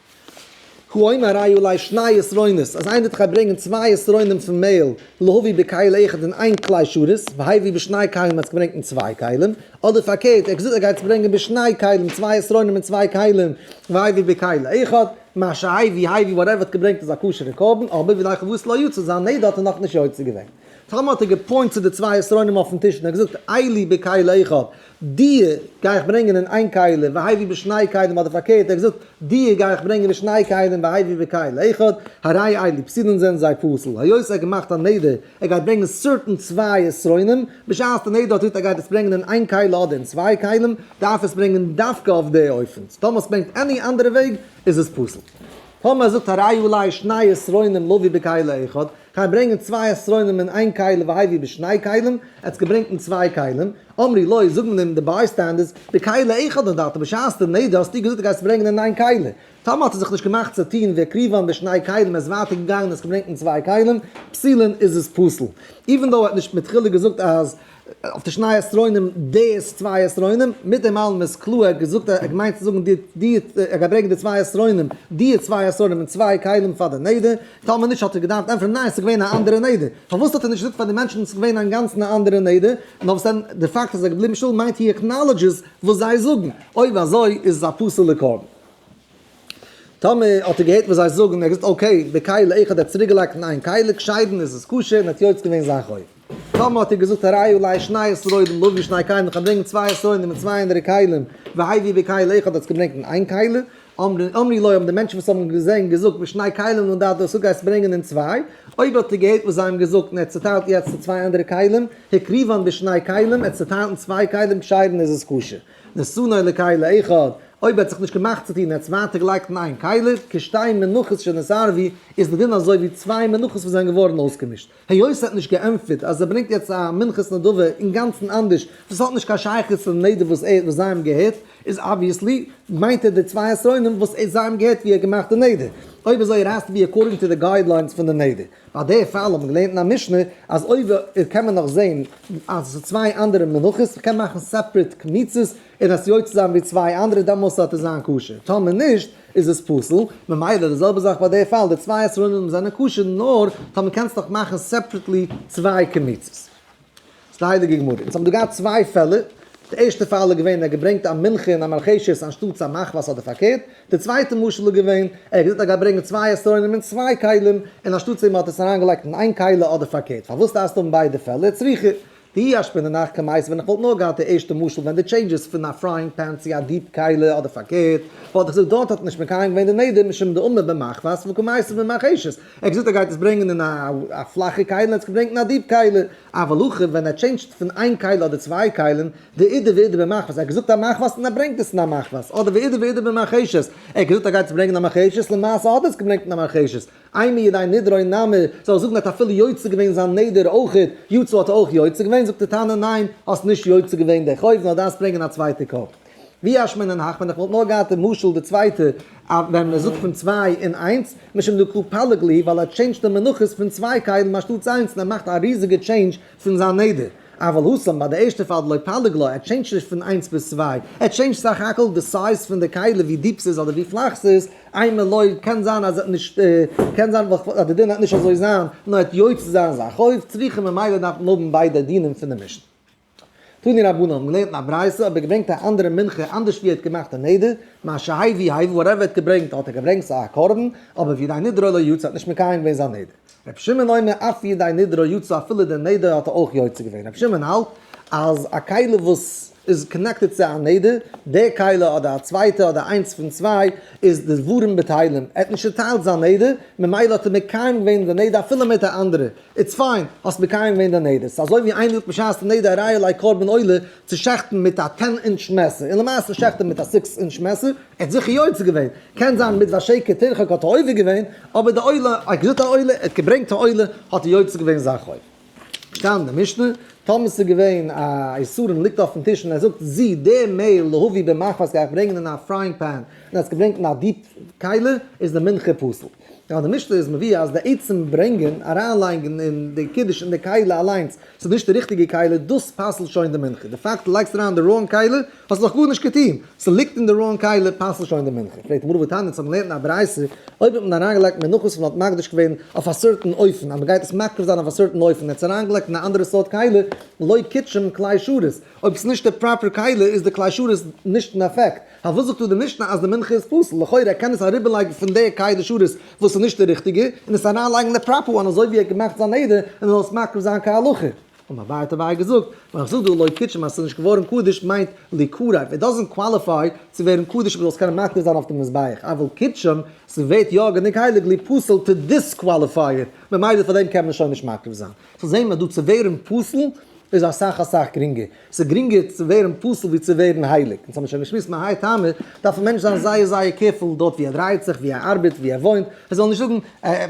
האומר הרי עלי שני עשרונות, אז איינער וועט ברענגען צוויי עשרונים פון מעהל, להביא בכלי אחד אין איין כלי שרת, והביא בשני כלים האט עס געברענגט אין צוויי כלים, אדער פארקערט, ער האט געזאגט ער גייט עס ברענגען בשני כלים, צוויי עשרונים אין צוויי כלים, והביא בכלי אחד, מה שהביא הביא whatever האט געברענגט איז א כשר'ע קרבן, אבער וידי חובתו לא יצא, זיין נדר האט ער נאכנישט יוצא געווען. טאמער האט ער גע point צו די צוויי עשרונים אויפן טיש און ער האט געזאגט אלו בכלי אחד, די גיי איך ברענגען אין איין כלי, והביא בשני כלים אדער פארקערט, ער האט געזאגט, די גיי איך ברענגען בשני כלים והביא בכלי אחד, הרי אלו פסולין זענען זיי פסול, היות ער האט געמאכט א נדר, ער גייט ברענגען certain צוויי עשרונים, בשעת די נדר האט געזאגט ער גייט עס ברענגען אין איין כלי אדער אין צוויי כלים, דארף ער עס ברענגען דווקא אויף די אופן, טאמער עס ברענגט any אנדערע וועג איז עס פסול. טאמער ער זאגט הרי עלי שני עשרונים להביא בכלי אחד, כ'גיי ברענגען צוויי עשרונים אין איין כלי והביא בשני כלים, ער האט עס געברענגט אין צוויי כלים, אמרו לו, זאגן אים די bystanders, בכלי אחד נדרת, בשעת די נדר האסטו געזאגט דו גייסט ברענגען אין איין כלי, טאמער האט ער זיך נישט געמאכט צו טון והקריבן בשני כלים, ער איז ווייטער געגאנגען און עס געברענגט אין צוויי כלים, פסולין איז עס פסול. even though ער האט נישט מתחילה געזאגט אז אויף די שני עשרונים דאס צוויי עשרונים, מיט דעם אלעם איז קלאר ער האט געזאגט ער האט געמיינט צו זאגן די די ער גייט ברענגען די צוויי עשרונים די צוויי עשרונים אין צוויי כלים פאר די נדר, טאמער נישט האט ער געדארפט ענטפערן ניין ס'איז געווען א אנדערע נדר, פארוואס האט ער נישט געזאגט פאר די מענטשן ס'איז געווען אינגאנצן א אנדערע נדר, נאר וואס דען די פאקט אז ער איז געבליבן שטיל מיינט he acknowledges וואס זיי זאגן, אויב אזוי איז עס א פסול'ע קרבן. טאמער האט ער געהערט וואס זיי זאגן, ער האט געזאגט okay, בכלי אחד ער האט צוריק געלייגט אין איין כלי, כשרין איז עס כשר און האט יוצא געווען זיין חוב. טאמער האט ער געזאגט הרי עלי שני עשרונים להביא בשני כלים, איך וועל ברענגען צוויי עשרונים אין צוויי אנדערע כלים, והביא בכלי אחד האט עס געברענגט אין איין כלי, אמרו לו האבן די מענטשן וואס האבן געזען געזאגט בשני כלים נדרת דאס גייסט ברענגען אין צוויי, אויב האט ער געהערט וואס זיי האבן געזאגט און ער האט צוטיילט יעצט צו צוויי אנדערע כלים, הקריבן בשני כלים, ער האט צוטיילט אין צוויי כלים, כשרין איז עס כשר. נתנו לכלי אחד, אויב ער האט זיך נישט געמאכט צו טון, ער האט עס ווייטער געלייגט אין איין כלי, כשתי מנחות שנתערבו, איז די דין אזוי ווי צוויי מנחות וואס זענען געווארן אויסגעמישט. היות ער האט נישט געענטפערט אז ער ברענגט יעצט א מנחת נדבה אינגאנצן אנדערש, וואס האט נישט קיין שייכות צום נדר וואס ער וואס זיי האבן געהערט, איז obviously מיינט ער די צוויי עשרונים וואס זיי האבן געהערט ווי ער האט געמאכט די נדר. אויב אזוי רייסט ווי according to די guidelines פון די נדר. ביי די פאל האט מען געלערנט אין א משנה אז אויב קען מען נאך זעהן אז עס איז צוויי אנדערע מנחות, מען קען מאכן separate קמיצות און עס יוצא זיין ווי צוויי אנדערע דעמאלס וועט עס זיין כשר, טאמער נישט איז עס פסול, ממילא די זעלבע זאך ביי די פאל, די צוויי עשרונים זענען כשר נאר טאמער קענסט נאך מאכן separately צוויי קמיצות. ס'איז די הייליגע גמרא. אונז האבן דא געהאט צוויי פעלער, די ערשטע פאל איז געווען ער האט געברענגט א מנחה און א מרחשת אנשטאטס א מחבת אדער פארקערט, די צווייטע משל איז געווען ער האט געזאגט ער גייט ברענגען צוויי עשרונים אין צוויי כלים און אנשטאטס אים האט ער עס אריינגעלייגט אין איין כלי אדער פארקערט, פארוואס דארפסטו האבן ביידע פעלער? צריכא דאי אשמעינן הך קמייתא ווען איך וואלט נאר געהאט די ערשטע משל ווען די change פון א frying pan צו א deep כלי אדער פארקערט וואלט איך געזאגט דארט האט ער נישט מקיים געווען די נדר משום דאמר במחבת וקא מייתי במרחשת ער האט געזאגט ער גייט עס ברענגען אין א פלאכע כלי און ער האט עס געברענגט אין א deep כלי, אבל הכא ווען ער change ט פון איין כלי אדער צוויי כלים, דאידי ואידי במחבת, ער האט געזאגט א מחבת און ער ברענגט עס אין א מחבת, אדער ואידי ואידי במרחשת, ער האט געזאגט ער גייט עס ברענגען אין א מרחשת, למעשה האט ער עס געברענגט אין א מרחשת, אימא ידי נדרו נמי, זאל ער זאגן ער האט אפילו יוצא געווען זיין נדר אויכעט, יצא האט ער אויך יוצא געווען, זאגט די תנא ניין, האסט נישט יוצא געווען די חוב נאר דארפסט ברענגען א צווייטע קרבן. ואי אשמעינן הך ווען איך וואלט נאר געהאט די משל די צווייטע ווען מען זאגט פון צוויי און איינס, משום דקא פליג להו ווייל ער change ט די מנחות פון צוויי כלים אנשטאטס איינס און ער מאכט א ריזיגע change פון זיין נדר. אבל התם ביי די ערשטע פאל דלא פליג לה ער change ט נישט פון איינס ביז צוויי, ער change ט סך הכל די size פון די כלי ווי deep ס'איז אדער ווי פלאך ס'איז, אימא לא קען זיין אז ער האט נישט קען זיין אז די דין וועט נישט אזוי זיין נאר ער האט יוצא זיין זיין חוב, צריכא ממילא דארף מען האבן ביידע דינים פון די משנה. תנו רבנן האבן געלערנט אין א ברייתא אבער געברענגט א אנדערע מנחה אנדערש ווי ער האט געמאכט א נדר, מה שהביא הביא whatever ער האט געברענגט האט ער געברענגט ס'איז א קרבן, אבער וידי נדרו לא יצא האט נישט מקיים געווען זיין נדר. רבי שמעון אומר אף ידי נדרו יצא אפילו די נדר האט ער אויך יוצא געווען. רבי שמעון האלט אז א כלי וואס איז connected צו א נדר, די כלי אדער א צווייטע אדער איינס פון צוויי, איז די דברים בטלים, ער האט נישט צוטיילט זיין נדר, ממילא האט ער מקיים געווען די נדר אפילו מיט א אנדערע. it's fine, האסט מקיים געווען די נדר. ס'איז אזוי ווי איינער זאגט בשעת די נדר הרי עלי קרבן עולה צו שעכטן מיט א ten inch מעסער, און למעשה שעכט ער מיט א six inch מעסער, ער האט זיכער יוצא געווען, קען זיין מיט והשקר תרחק האט ער עובר געווען, אבער די עולה, ער האט געזאגט א עולה, ער האט געברענגט א עולה, האט ער יוצא געווען זיין חוב. שטייט אין די משנה, טאמער ס'איז געווען א עשרון ליגט אויפן טיש און ער זאגט זי די מעהל להביא במחבת גיי איך ברענגען אין א frying pan און ער האט עס געברענגט אין א deep כלי איז די מנחה פסול. יא די משנה איז מביא אז די עצם ברענגען אריינלייגן אין די קידוש אין די כלי אליינס ס'איז נישט די ריכטיגע כלי דאס פסל'ט שוין די מנחה די פאקט דו לייגסט אריין די wrong כלי האסט נאך גארנישט געטון ס'ליגט אין די wrong כלי פסל'ט שוין די מנחה. פרעגט די גמרא והתניא אונז האבן געלערנט אין א ברייתא אויב האט מען אריינגעלייגט מנחות וואס מ'האט מקדיש געווען אויף א certain אופן אז מ'גייט עס מקריב זיין אויף א certain אופן און ער האט עס אריינגעלייגט אין א אנדערע סארט כלי לא קידשם כלי שרת אויב ס'איז נישט די proper כלי איז די כלי שרת נישט אין אפעקט. פארוואס זאגט דא די משנה אז די מנחה איז פסול? לכאורה ער קען עס אריבערלייגן פון די כלי שרת וואס איז נישט די ריכטיגע און עס אריינלייגן אין די proper one אזוי ווי ער האט געמאכט זיין נדר און ער זאל עס מקריב זיין כהלכה. און אביי האט אביי געזאגט, ווען איך זאג דא לא קידשם אז ס'איז נישט געווארן קדוש מיינט ליקרב, it doesn't qualify צו ווערן קדוש מ'זאל עס קענען מקריב זיין אויף די מזבח, אבל קידשם, ס'ווערט יא גענוג הייליג ליפסל to disqualify it, ממילא פאר דעם קען מען שוין נישט מקריב זיין. so זעהן מיר דא צו ווערן פסול איז אסאך אסאך גרינגער. ס'איז גרינגער צו ווערן פסול ווי צו ווערן הייליג. אונז האבן שוין געשמועסט מהאי טעמא, דארף א מענטש זיין זייער זייער careful דארט ווי ער דרייט זיך, ווי ער ארבעט, ווי ער וואוינט, ער זאל נישט זאגן,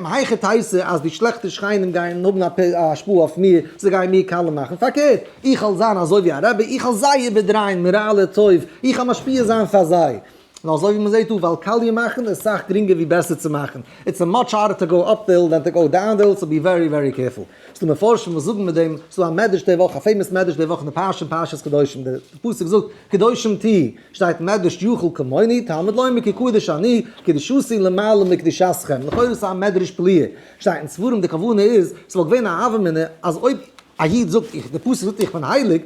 מהיכי תיתי אז די שלעכטע שכנים גייען האבן א השפעה אויף מיר, זיי גייען מיר קאלע מאכן. פארקערט, איך וועל זיין אזוי ווי א רבי, איך וועל זיי איבערדרייען מרע לטוב, איך וועל משפיע זיין פאר זיי. און אזוי ווי מ'זעט דא, ווייל קאליע מאכן איז סאך גרינגער ווי בעסער צו מאכן, it's a much harder to go up the hill than to go down the hill, so be very very careful. ס'דא מפרשים וואס זאגן מיט דעם, ס'דא א מדרש די וואך, א famous מדרש די וואך אין די פרשה אין פרשת קדושים, די פסוק זאגט קדושים תהיו, שטייט אין מדרש יכול כמוני, תלמוד לומר כי קדוש אני, קדושתי למעלה מקדושתכם, לכאורה איז עס א מדרש פליאה, שטייט אין ספרים די כוונה איז, ס'וואלט געווען א הוה אמינא אז אויב א איד זאגט איך, די פסוק זאגט איך בין הייליג,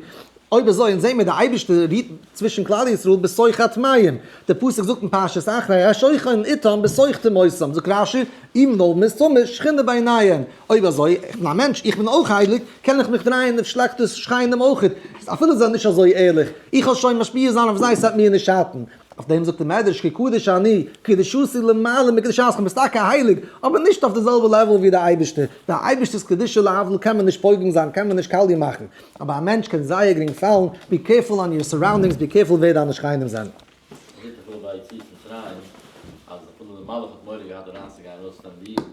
אויב אזוי אונז זעהן מיר די אייבערשטער רוהט צווישן כלל ישראל בתוך הטמאים, די פסוק זאגט אין פרשת אחרי השוכן איתם בתוך טומאותם, זאגט רשי, אם לא מסתמא שכינה ביניהם, אויב אזוי איך בין א מענטש איך בין אויך הייליג, קען איך מיך דרייען אויף שלעכטע שכנים אויכעט, אפילו זיי זענען נישט אזוי ערליך, איך וועל שוין משפיע זיין אויף זיי ס'וועט מיר נישט שאטן. אויף דעם זאגט דער מדרש כי קדוש אני, קדושתי למעלה מקדושתכם, ביסט טאקע הייליג, אבער נישט אויף די זעלבע level ווי דער אייבערשטער, דער אייבערשטער'ס קדושה להבדיל קען מען נישט פוגם זיין, קען מען נישט קאליע מאכן, אבער א מענטש קען זייער גרינג פאלן, be careful on your surroundings, be careful ווער דיינע שכנים זענען. מ'זעט אפילו ביי יציאת מצרים אז אפילו די מלאך האט מורא געהאט אריינצוגיין ארויסנעמען די אידן.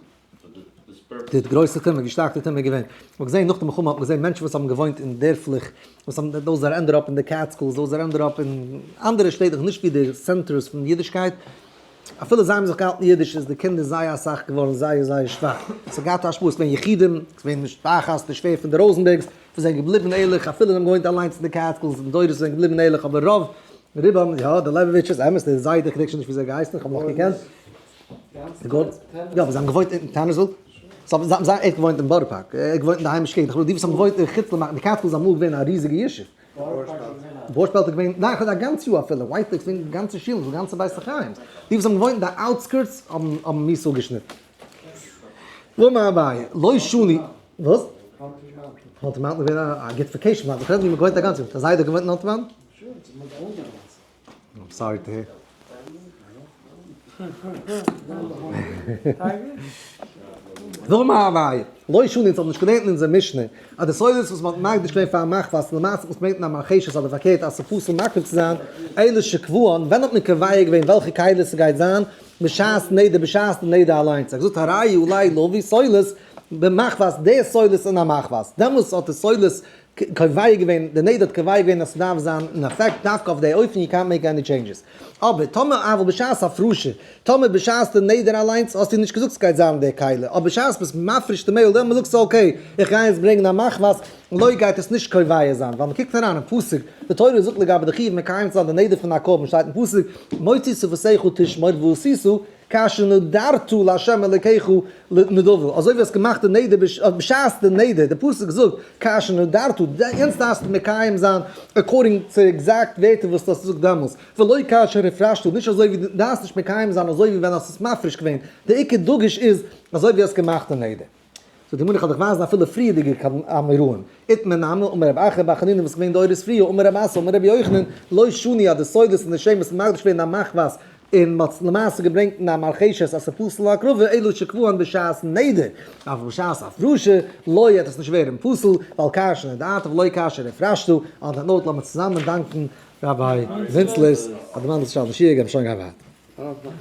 די גרויסע טומאה, ווי שטארק די טומאה איז געווען. מ'האט געזען נאך די מלחמה האט מען געזען מענטשן וואס האבן געוואוינט אין דערפלעך, וואס האבן, those are ended up אין די Catskills, those are ended up אין אנדערע שטעטלעך נישט ווי די centers פון אידישקייט, אפילו זיי האבן זיך געהאלטן אידיש איז די קינדער זייער אסאך געווארן זייער זייער שוואך. ס'האט געהאט א השפעה, ס'געווען יחידים, ס'געווען משפחת די שווער פון די ראזענבערגס וואס זענען געבליבן ערליך אפילו זיי האבן געוואוינט אליינס אין די Catskills און דורות זענען געבליבן ערליך אבער רוב רובם, יא די לעבאוויטשעס, אמת די זיידע כ'דענק שוין נישט ווי זיי געהייסן כ'האב נאך געקענט. יא, אבער זיי האבן געוואוינט אין טענערסוויל. זיי האבן זיי ער האט געוואוינט אין בארא פארק. ער האט געוואוינט אין די היימישע געגנט. איך די וואס האבן געוואוינט אין חוץ למחנה, די Catskills איז אמאל געווען א ריזיגע ישוב. בארשפעלט איז געווען, ניין איך רעד א גאנץ יאר אפילו, White Lake איז געווען גאנצע שולן, גאנצע בית החיים'ס. די וואס האבן געוואוינט אין די outskirts האבן האבן מיאוס אפגעשניטן. ואמר אביי, לא שנו, וואס? Haunted Mountain איז געווען א גוט vacation פלאץ. איך רעד ווי מען געוואוינט א גאנץ יאר. דיין זיידע האט געוואוינט אין Haunted Mountain? I'm sorry to hear. ואמר אביי, לא שנו אונז האבן נישט געלערנט אין אונזער משנה אז די סולת וואס מ'האט מקדיש געווען פאר מחבת און למעשה האט מען עס געברענגט אין א מרחשת אדער פארקערט אז ס'פסול מקריב צו זיין, אלא שקבען, ווען האט מען קובע געווען וועלכע כלי ס'גייט זיין? בשעת נדר, בשעת די נדר אליינס. ער האט געזאגט הרי עלי להביא סולת במחבת, די סולת אין א מחבת, דעמאלטס האט די סולת קובע געווען, די נדר האט קובע געווען אז ס'דארף זיין אין אפעקט דווקא אויף די אופן, יו קאנט מעיק עני טשעינדזשעס. אבער טאמער אבל בשעת הפרשה, טאמער בשעת די נדר אליינס האסטו נישט געזאגט ס'גייט זיין די כלי, אבער בשעת ביסט מפריש די מעהל דעמאלט זאגסטו okay איך גיי יעצט ברענגען א מחבת, לא גייט עס נישט קובע זיין, ווייל מ'קוקט אריין אין פסוק, די תורה זאגט לגבי די חיוב מקיים צו זיין די נדר פון א קרבן שטייט אין פסוק מוציא שפתיך תשמור ועשית כאשר נדרת לה' אלקיך לנדבה, אזוי ווי האסט געמאכט די נדר בשעת די נדר, די פסוק זאגט כאשר נדרת, יענץ דארפסטו מקיים זיין according צו exact ווערטער וואס דו האסט געזאגט דעמאלס, ולא כאשר הפרשת, נישט אזוי ווי דו דארפסט נישט מקיים זיין אזוי ווי ווען האסט עס מפריש געווען, די עיקר דגוש איז אזוי ווי האסט געמאכט די נדר. זאגט די גמרא איך וועל דיך ווייזן אפילו פריערדיגע אמוראים, איתמר נמי אמר רב אחא בר חנינא וואס איז געווען דורות פריער אמר רב אסי אמר רבי יוחנן לא שנו אז די סולת און די שמן איז מקדיש געווען א מחבת און מ'האט עס למעשה געברענגט אין א מרחשת אז ס'פסול להקרבה אלא שקבען בשעת נדר אבל בשעת הפרשה לא וועט עס נישט ווערן פסול ווייל כאשר נדרת ולא כאשר הפרשת, on that note לאמיר צוזאמען דאנקן ראביי זינצלערס פאר די מנדל'ס שאלת שיעור, געבן שוין גיין ווייטער.